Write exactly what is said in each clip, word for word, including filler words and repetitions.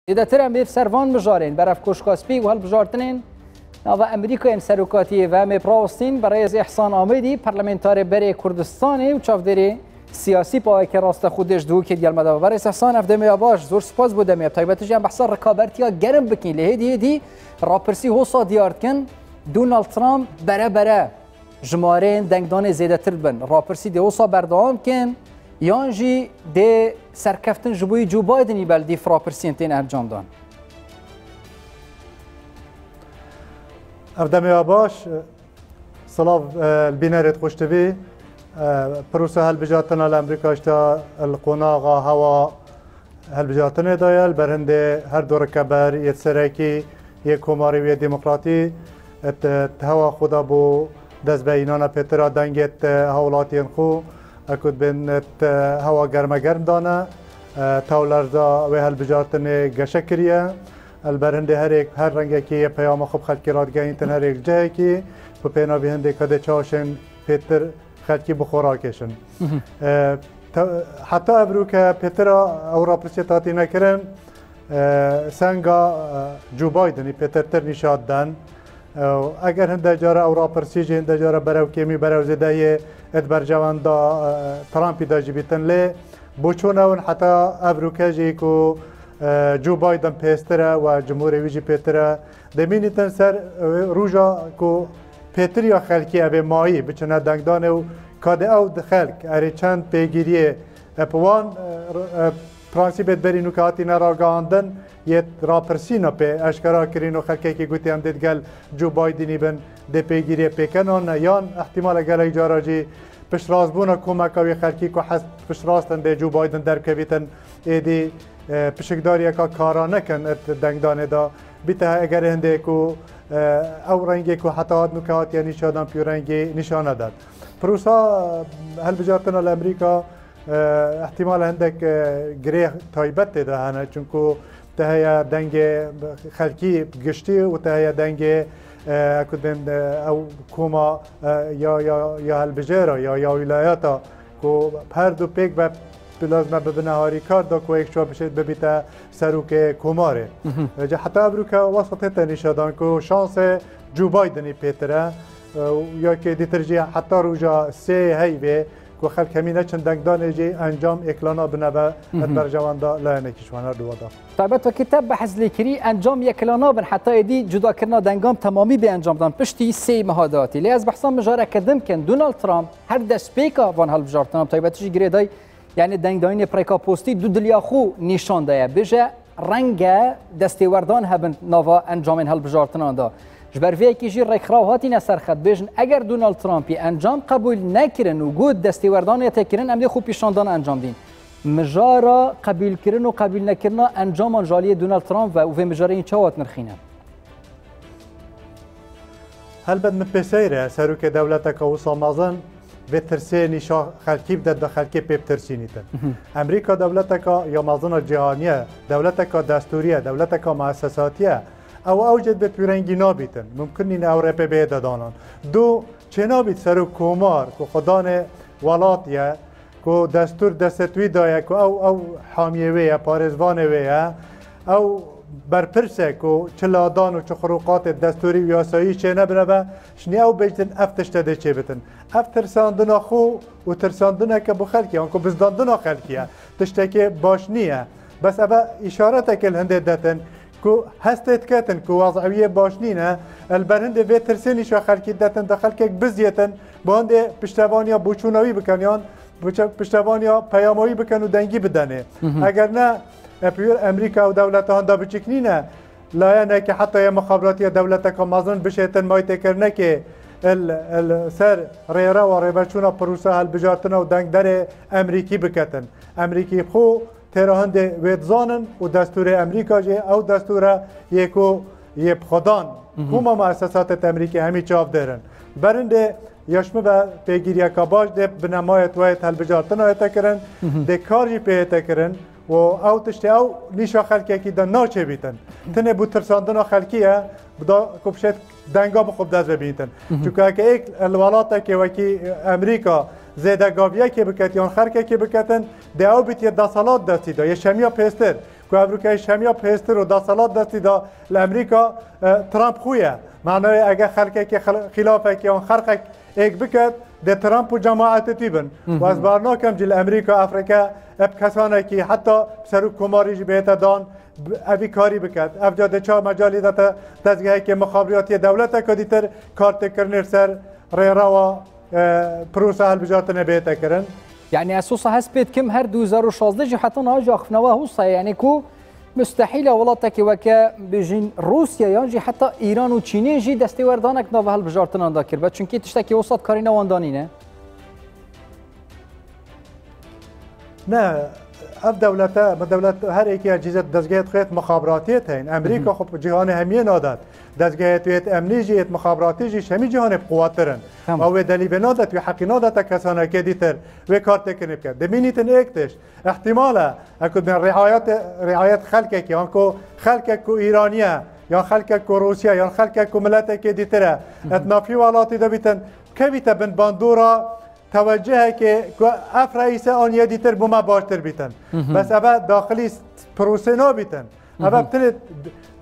Zêdetir em ê ser van mijarên berevkoşka spî û hilbijartinên nava Amerîkayên serokatiyê ve em ê birawestîn. Berêz Îhsan Amêdî, parlamentarê berê Kurdistanê û çavdêrê siyasî paweke rastexû dêj dûkê digel me de. Berêz Îhsan, ev demê ya baş, zor spas bo demê ya. Taybetî jî em behsa rikabertiya germ bikîn. Lê hêdî hêdî rapirsî hosa diyar dikin. Donald Trump bere bere jimareyên dengdanê zêdetir dibin. Rapirsî dê wisa berdewam kin, yan jî dê serkeftin ji bo yî Joe Bidenî be li dîf rapirsiyên tên encamdan? Ev demê ya baş, silav, e, li bînerêt xweş tibî. E, pirosa hilbijartina li Amerîka işte li qonaxa hewa hilbijartinê de ye, li ber hindê her du rikeber yê serekî yê Komarê û yê Demokratî, et, et hewa xwe da bo dest be înana pêtira dengê et hewlatiyên xwe, ekut bên et hewa germe germ dane, e, tewlerza wê hilbijartinê geşe kiriye. Li ber hindê herêk, her rengekî yê peyama xwe bi xelkî radigehîntin herêk cihekî, bi pênavî hindê kadê çaşên pêtir xelkî bi xwe rakêşin. E, te-, heta evroke pêtira ew rapirsiyê hatî nekirin, e, senga, e, Joe Bidenî pêtirtir nîşa didan. E, eger hinde cara ew rapirsî jî hinde cara berew kêmî berew zêdeyê di berjewenda, e, Trumpî de jî bîtin lê bo çûn ew in heta evroke jî ku, e, Joe Biden pêstir e we cumhurê wî jî pêtir e. Demînîtin ser, e, roja ku pêtiriya xelkî ev ê mayî biçine dengdanê û kadê ew di xelk erê çend pêgiriyê, e, bi wan, e, r-, e, prensîbê berî nûke hatîne ragihandin, yê rapirsîna pê eşkera kirîn û xelkekî gotî em dê digel Joe Bidenî bin, dê pêgiriyê pêkenan ne, yan ihtimale gelek cara jî piştrastbûna komeka wî xelkî ku hez piştrastin dê Joe Biden derbikevîtin êdî, e, pişikdariyeka kara nekin di dengdanê de. Bîte eger hindê ku, e, ew rengê ku heta hat nûke hatiye nîşadan pî rengê nîşan nedan. Pirosa, e, hilbijartina li Amerîka, e, ihtimale hindek, e, girê taybet tê de hene. Çunku te heye dengê xelkî giştî û te heye dengê, e, ku bên, e, ew koma, e, ya, ya, ya hilbijêra ya, ya wîlayeta ku her du pêk be lazim e bibine harîkar da ku yek çawa bişêt bibîte serokê komarê. Mhm. Vêce heta evroke wesa tête nîşadan ku şansê Joe Bidenî pêtir e, e, û ya kê dîtir jî heta roja sê heyvê ku xelk hemî neçin dengdanê jî encam êkilana bineve Mhm. et berjewenda layenekî ji wan her duwa da. Taybet wekî te behs lê kirî, encam yekila nabin heta êdî cudakirina dengan temamî bê encamdan piştî sê meha dahatî. Lê ez behsa mijareke din bikim. Donald Trump her destpêka van hilbijartinan, bi taybetî jî girêdayî, yanî dengdayînê bi rêka postî du diliya xwe nîşan daye. Bêje renge destêwerdan hebin nava encamên hilbijartinan de. Ji ber vê yekê jî rêkxiraw hatîne serxet bêjin, eger Donald Trumpî encam qebûl nekirin û got destêwerdan nete kirin, em dê xwe pîşandana encam dîn. Mijara qebûlkirin û qebûlnekirina encaman ji aliyê Donald Trump ve û vê mijarê yên çawa dinirxîne? Helbet min pê seyr e, serokê dewleteke wisa mezin vê tirsê nîşa xelkî bide, da xelkê pê bitirsînîtin. Mhm. Amerîka dewleteka ya mezin a cîhanî ye, dewleteka destûrî ye, dewleteka muessesatî ye. Ew, ew jê dibê pîrengî nabîtin. Mumkin nîne ew rê pê bihête danan. Du, çênabît serok komar ku xwedanê welat ye, ku destûr destê wî daye, ku ew, ew hamiyê wê ye, parêzvanê wê ye. Ew berpirs e ku çi ladan û çi xurûqatê destûrî û yasayî çê nebine be, şinî ew bêjin ev tişte dê çêbitin. Ev tirsandina xwe û tirsandineke bo xelkê, anku bizdandina xelkê ye. Tiştekê baş nîye. Bes eve îşareteke li hindê detin ku hestê diketin ku wez'ewiyê baş nîne, li ber hindê vê tirsê nîşa xelkî detin, da xelkek bizyêtin, bi hindê piştevaniya boçûna wî bikin yan biçe-, piştevaniya peyama wî bikin û dengî bidenê. Mhm. Eger ne, e, piyûr Amerîka ew dewleta handa biçîk nîne, layeneke heta yê mixabiratî ya dewleteka mezin bişêtin maytêkirinekê il, il ser rêrewa rêveçûna pirûsa hilbijartina û dengderê Amerîkî biketin. Amerîkî xwe têra hindê wê dizanin û destûrê Amerîka jî ew destûre yê ku yê bi xwedan Mhm. hûma muessesatê Amerîkê hemî çavdêr in. Berindê ya ji min ve pêgiriyeka baş dê binemayê wayê hilbijartina hête kirin, Mhm. dê kar jî pê hête kirin û ew tiştê ew nîşa xelkekî de naçêbîtin. Tinê bû tirsandina xelkî ye, bi da ku bişêt denga bi xwe bi dest ve bîntin. Mhm. Çunku heke êk li welatekê wekî Amerîka zêde gaviyekê biket yan xerkekê biketin, dê ew bîtiye deselat destî de, yê şemiya pêstir. Ku evrûkeyî şemiya pêstir û deselat destî da li Emerîka, e, Trump xwe ye. Manayê ege xelkekê xil-, xilafekê an xerqek êk biket, dê Trump û cemaetê tî bin. Hı hı. Û ez bar nakem jî li Emerîka ev rêke, ev kesanekî heta serok komarî jî bihête dan, b-, evî karî biket. Evca dê çawa mecalî de te dezgehekê mixabiriyatiyê dewleteke dîtir kar tê kirinê li ser rêrewa, e, prosa hilbijartinê bihête kirin. Yani ez wisa hez pê dikim her du hezar û şazdeh jî heta niha jî axifnawa wisa ye. Yani ku mustehîl e welatekî weke bêjin Rûsya yan jî heta Îran û Çînê jî destê werdanek nava hilbijartinan de kiribe. Çunkî tiştekî wisa di karîna wan de nîne. Ne, ev dewlete, me dewlet her êkê cîzet dezgehê xwe yê mixabiratiyê heyîn. Emerîka Hı hı. xwe cîhanê hemiyê nadet. Dezgehê yê amnî jî, yê mixabiratî jî, şemî cîhanê bi quwettir in. Tamam. Ew wê delî vê nadet, wê heqî nadete kesanekê dîtir, wê kar têkinê bike. Dimînîtin êk tişt. Îhtimal e, eku dibên riayet, riayet xelkekî, yan ku xelkek ku Îranî ye, yan xelkek ku Rûsî ye, yan xelkek ku miletekê dîtir e, Hı hı. et navî welatî de bîtin, kevîte bin bandora tewecihekê ku ev reîse an yê dîtir bo me baştir bîtin. Hı hı. Bes eve daxilî prosê nabîtin. Hı hı. Eve bi tinê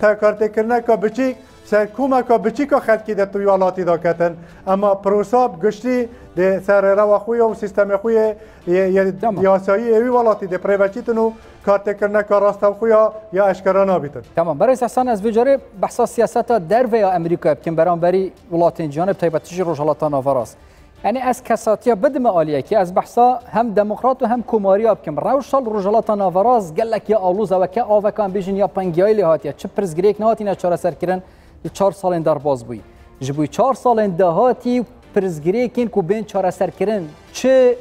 tekartêkirineka biçîk, ser komeka biçîka xelkî de tu wî welatî de ketin. Ema prosa bi giştî dê ser rêrewa xwe ya û sîstemê xwe yê, yê, yê Tamam. yasayî ê wî welatî dê bi rê veçîtin û kartêkirineka rastewxwe ya, ya eşkera nabîtin. Tamam. Berêz Hesen, ez vê carê behsa siyaseta derve ya Amerîkayê bikim, beramberî welatên cîhanê, bi taybetî jî Rojhilata Naverast. Yani ez kesatiya bidime aliyekî, ez behsa hem demokrat û hem komariya bikim. Rewşa li Rojhilata Naverast gelek ya aloz e, weke aveka em bêjin ya pengiyayî lê hatiye. Çi pirsgirêk nehatine çareserkirin, li çar salên derbas bûyî. Ji bo çar salên dahatî pirsgirêkên ku bên çareserkirin, çi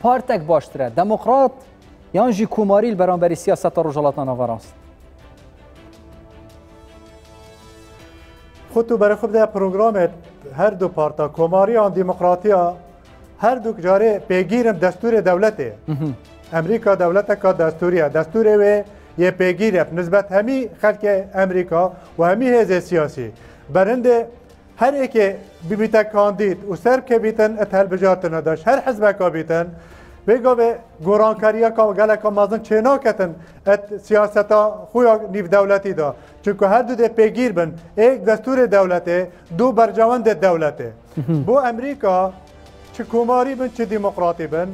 partek baştir e? Demokrat yan jî komarî li beramberî siyaseta Rojhilata Naverast? Xwe tu berê xwe bide programê her du parta, komarî an demokratiya, her du carê pêgîr in destûrê dewletê. Mhm. Emerîka dewleteka destûrî ye. Destûrê wê yê pêgîr e. Bi nisbet hemî xelkê Emerîka û hemî hêzê siyasî. Berindê her êkê bibîte kandîd û ser bikevîtin et hilbijartina de, ji her hizbeka bîtin, vê gavê gorankariyeka geleka mezin çênaketin et siyaseta xwe ya nîvdewletî de. Çunku her du dê pêgîr bin, êk destûrê dewletê, du berjewendê dewletê. Mhm. Bo Emerîka, çi komarî bin, çi demokratî bin,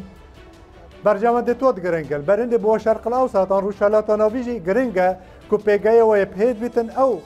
berjewendê to di giring e. Berindê bo Şerqil Ewsat an Rojhilata Navî jî giring e ku pêgehê wê yê bi hêz bîtin, ew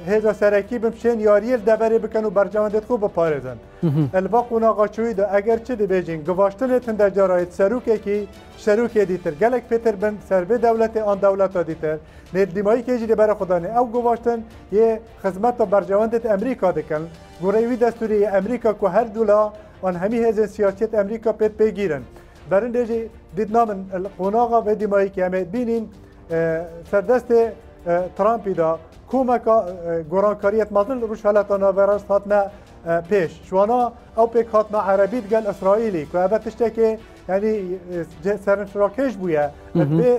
hêza serekî bin, bi şên yariyê li deverê bikin û berjewendê xwe biparêzin. Mhm. Li va qonaxa çûyî de eger çi dibêjin, givaştinê tinde cara yê serokekî, serokê dîtir gelek pêtir bin ser vê dewletê an dewleta dîtir. Nê dîmayîkê jî dê bere xwe danê. Ew givaştin yê xizmeta berjewendê Emerîka dikin. Goreyê wî destûrê yê Emerîka ku her du la an hemî hêzên siyasî yê Emerîka pêt pêgîr in. Berindê jî dîtina min li qonaxa vê dîmayîkê em ê bînîn, e, serdestê, e, Trumpî de komeka, e, gorankariyet mezin li Rojhilata Naverast hatine, e, pêş. Ji wana ew pêk hatine erebî digel Îsraîlî, ku eve tiştekê, yanî, e, ce-, serinşrakêş bûye. Mhm. Vê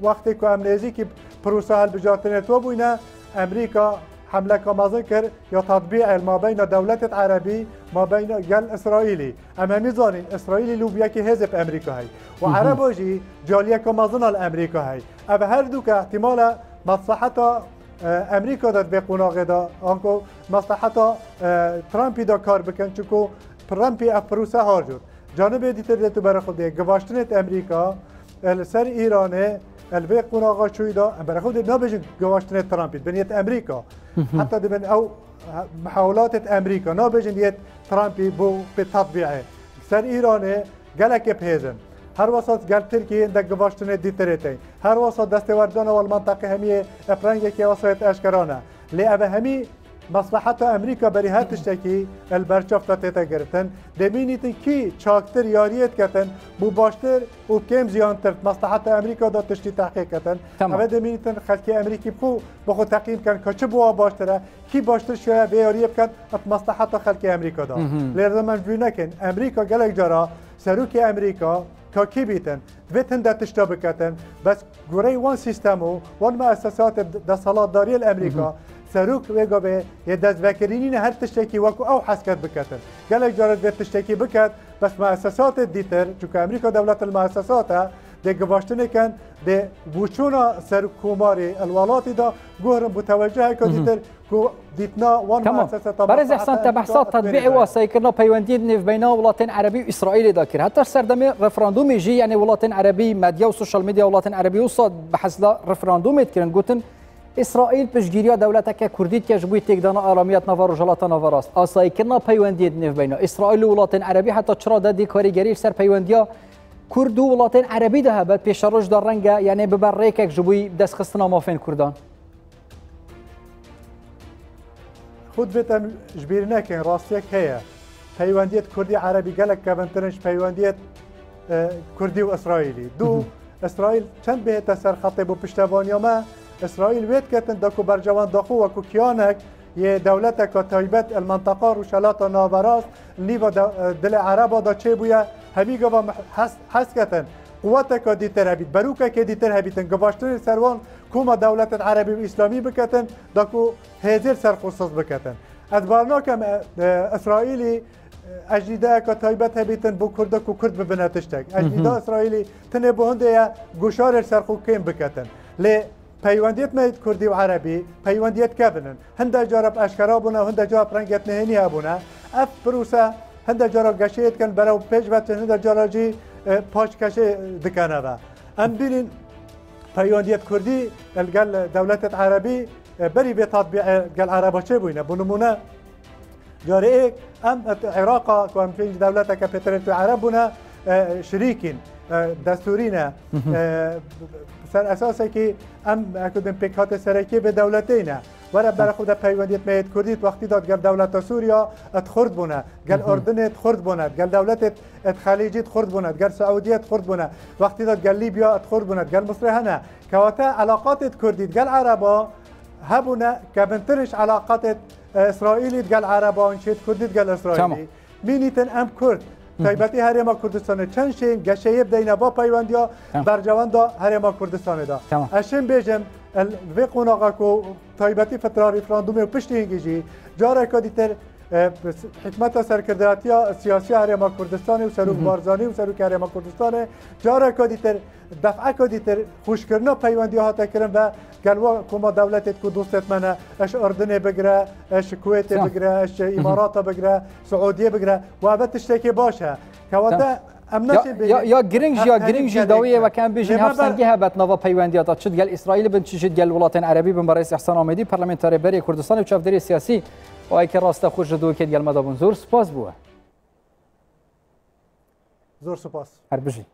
wextê ku em nêzîkî prosa hilbijartinê to bûyne, Emerîka hemleka mezin kir ya tatbî el mabeyna dewletêt erebî, mabeyna gel Îsraîlî. Em hemî zanîn, Îsraîlî lûbiyekî hêzê bi Emerîka hey. Û Mhm. Ereba jî caliyeka mezin a li Emerîka hey. Ev her du ke ihtimal e maslaheta, e, Emerîka de di vê qonaxê de, anku maslaheta, e, Trumpî de kar bikin, çunku Trumpî ev pirûse har cot. Canibê dîtir dê tu berê xwe dê. Givaştinê Emerîka, e, li ser Îranê, e, li vê qonaxa çûyî de, em berê xwe dê nabêjin givaştinê Trumpî, dibin yêt Emerîka. Mhm. Heta dibin ew, e, mihawilatêt Emerîka, nabêjin yêt Trumpî bo pê tatbîê. Ser Îranê gelekê bi hêz in. Her wesa gel Tirkiyê hindek givaştinê dîtirê tey. Her wesa destê werdana wal menteqê hemiyê, e, bi rengekê wesa yêt eşkera ne. Lê ev hemî Maslaheta Amerîka berî her tiştekî li ber çav de tête girtin. Demînîtin kî çaktir yariyê diketin, bû baştir û kêm ziyantir di maslaheta Amerîka de tiştî tehqîq ketin. Tamam. Eve demînîtin xelkê Amerîkî bi xwe, bi xwe teqîm ken ka çi bo wan baştir e, kî baştir şiyaye vê yariyê biket di maslaheta xelkê Amerîka de. Mhm. Lê em vî nekin. Amerîka gelek cara serokê Amerîka ka kî bîtin, divê tinde tişta biketin. Bes goreyê wan sîstem û wan muessesatê desthilatdariyê li Amerîka, Mhm. serok wê gavê yê destvekirinî ne her tiştekî wekû ew hesket biketin. Gelek caran divê tiştekî biket, bes muessesatê dîtir, çunku Amerîka dewlet li muessesat e, Dê givaştinê ken, dê bûçûna serokkomarê el welatî de guhrin bû teweceheke dîtir ku dîtina wan Tamam. Berêz Ehsan, te behsa tetbîqê û asayîkirina peywendiyên nêvbeyna welatên Erebî û Îsraîlê de kir. Heta serdemê referandûmê jî, yanî welatên Erebî, medya û sosyal medya welatên Erebî wisa behs li referandûmê dikirin, gotin, Îsraîl piştgiriya dewleteke Kurdî dike ji bo têkdana aramiya di nava Rojhilata Naverast. Asayîkirina peywendiyê di nêvbeyna Îsraîl û welatên Erebî heta çira de dê karîgerî li ser peywendiya Kurd û welatên Erebî de hebe, pêşeroj de reng e, yanî bibe rêkek ji bo destxistina mafên Kurdan? Xwe divêt em ji bîr nekin, rastiyek heye. Peywendiyê Kurdî Erebî gelek kevintir in ji peywendiyê, e, Kurdî û Îsraîlî. Du, Îsraîl çend bihête ser xetê bo piştevaniya me, Îsraîl wê diketin da ku berjewenda xwe wekû kiyanek yê dewleteka taybet el menteqa Rojhilata Naverast, nîva de, e, dilê Ereba de çêbûye, hemî gava me hes, hes ketin. Quweteke dîtir hebît, berûkekê dîtir hebîtin, givaştinê ser wan koma dewletên Erebî û Îslamî biketin, da ku hêzê li ser xwe siz biketin. Ez bar nakem, e, e, Îsraîlî, e, ejîdeyeke taybet hebîtin bo Kurda ku Kurd bibine tiştek. Ejîda Îsraîlî tenê bo hindê ye goşarê li ser xwe kêm biketin. Lê peywendiyet me yê Kurdî û Erebî, peywendiyet kevin in. Hinde cara bi eşkera bûne, hinde cara bi rengê nehênî hebûne. Ev pirûse hinde cara geşeyê dikin, berew pêş ve diçin, hinde cara jî, e, paşkeşê dikene ve. Em bînin peywendiyet Kurdî li gel dewletêt Erebî, e, berî vê tatbîqê gel Ereba çêbûyne. Bo nimûne, carê êk em Îraqa ku em pênc dewleteke pêterê tu Ereb bûne, e, şirîkîn, e, destûrî ne. E, ser esasekî em, e, ku din pêkhatê serekî vê dewletê ne. Were bere xwe de peywendiyet me yê Kurdî wextî de gel dewleta Sûriya et xurt bûne, gel Urdinê et xurt bûne, gel dewletê et Xelîcî et xurt bûne, gel Seûdiyê et xurt bûne, wextî de gel Lîbya et xurt bûne, gel Misrê hene. Kewate elaqatê Kurdî gel Ereba hebûne, kevintir ji elaqatê, e, Îsraîlî gel Ereba, an çê Kurdî gel Îsraîlî. Tamam. Mînîtin em Kurd, taybetî Herêma Kurdistanê çend şeyên geşeyê bideyne va peywendiya Tamam. berjewenda Herêma Kurdistanê de. Tamam. Ez şên bêjim, el, vê qonaxa ku taybetî fitra referandumê û piştî hingî jî careke dîtir, e, hikmeta serkirdatiya siyasiya Herêma Kurdistanê û Serok Barzanî û Serokê Herêma Kurdistanê careke dîtir, def'eke dîtir xweşkirina peywendiya hate kirin ve gel wa koma dewletê ku dostêt me ne, eş Urdinê bigire, eş Kuwêtê Tamam. bigire, eş Îmarata bigire, Suudiyê bigire, wa ve tiştekê baş e. Kewate Tamam. em Ya, neşên ya, bêjin, ya giring jî, ya giring jî dawiyê weke em bêjin hevsengî hebet nava peywendiya da. Çi digel Îsraîlî bin, çi jî digel welatên Erebî bin, berêz Ehsan Amedî, parlamenterê berê Kurdistanê û çavdêrê siyasî. O ayke raste xwe ji dûkê digel me da bûn. Zor spas bû. Zor spas. Her bijî.